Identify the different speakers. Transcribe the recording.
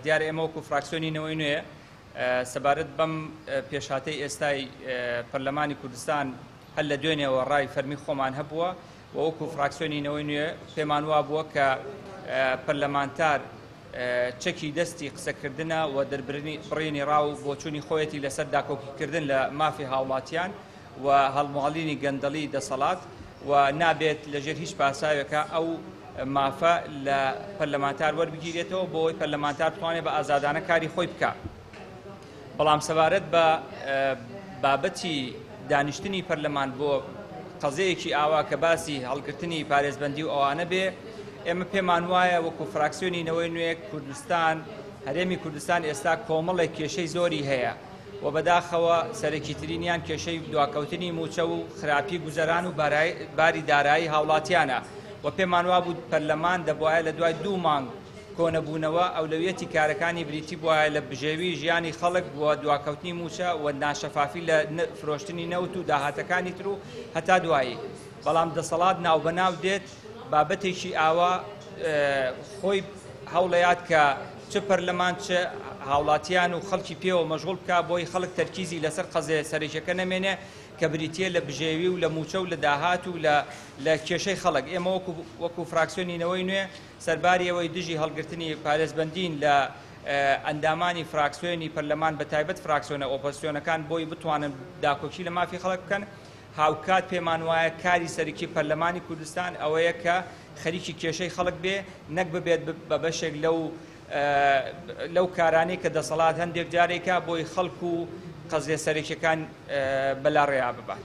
Speaker 1: دیارە ئێمە وەکو فراکسیۆنی نەوەی نوێ سەبارەت بەم پێشهاتەی ئێستای پەرلەمانی کوردستان هەر لە دوێنێوە ڕای فەرمی خۆمان هەبووە و وەکو فراکسیۆنی نەوەی نوێ پێمان وابووە کە پەرلەمانتار چەکی دەستی قسەکردنە و دەربرنی بڕینی ڕا و بۆچوونی خۆیەتی لەسەر داکۆکیکردن لە مافی هاوڵاتیان و هەڵماڵینی گەندەڵی دەسەڵات و نابێت لەژێر هیچ پاساوێکا ئەو مافە لە پەرلەمانتار وەربگیرێتەوە بۆ ئەوەی پەرلەمانتار بتوانێت بە ئازادانە کاری خۆی بکا. بەڵام سەبارەت بە بابەتی دانیشتنی پەرلەمان بۆ قەزەیەکی ئاوا کە باسی هەڵگرتنی پارێزبەندی و ئەوانە بێ، ئێمە پێمان وایە وەکو فراکسیۆنی نەوەی نوێ کوردستان، هەرێمی کوردستان ئێستا کۆمەڵێک کێشەی زۆری هەیە و بەداخەوە سەرەکیترینیان کێشەی دواکەوتنی مووچە و خراپی گوزەران و باری دارایی هاوڵاتیانە و پێمان وابوو پەرلەمان دەبوایە لە دوای دوو مانگ کۆنەبوونەوە ئەولەویەتی کارەکانی بریتی بوایە لە بژێوی ژیانی خەڵک و دواکەوتنی مووچە و ناشەفافی لە فرۆشتنی نەوت و داهاتەکانی تر و هەتا دوایی بەڵام دەسەڵات ناوبەناو دێت بابەتێکی ئاوا خۆی هەوڵەیات کە چ پەرلەمان چ هاوڵاتیان و خەڵکی پێوە مەشغوڵ بکا بۆی خەڵک تەرکیزی لەسەر قەزێ سەرەکیەکە نەمێنێ کە بریتیە لە بژێوی و لە مووچە و لە داهات و لە لە کێشەی خەڵک. ئێمە وەکو وەکو فراکسیۆنی نەوەی نوێ سەرباری ئەوەی دژی هەڵگرتنی پارێزبەندین لە ئەندامانی فراکسیۆنی پەرلەمان بە تایبەت فراکسیۆنە ئۆپۆزسیۆنەکان بۆی بتوانن داکۆکی لە مافی خەڵک بکەن، هاوکات پێمان وایە کاری سەرەکی پەرلەمانی کوردستان ئەوەیە کە خەریکی کێشەی خەڵک بێ نەک ببێت بە بەشێک لەو لەو کارانەی کە دەسەڵات هەندێک جارێکا بۆی خەڵک و قەزیە سەرەکیەکان بەلاڕێیا ببات.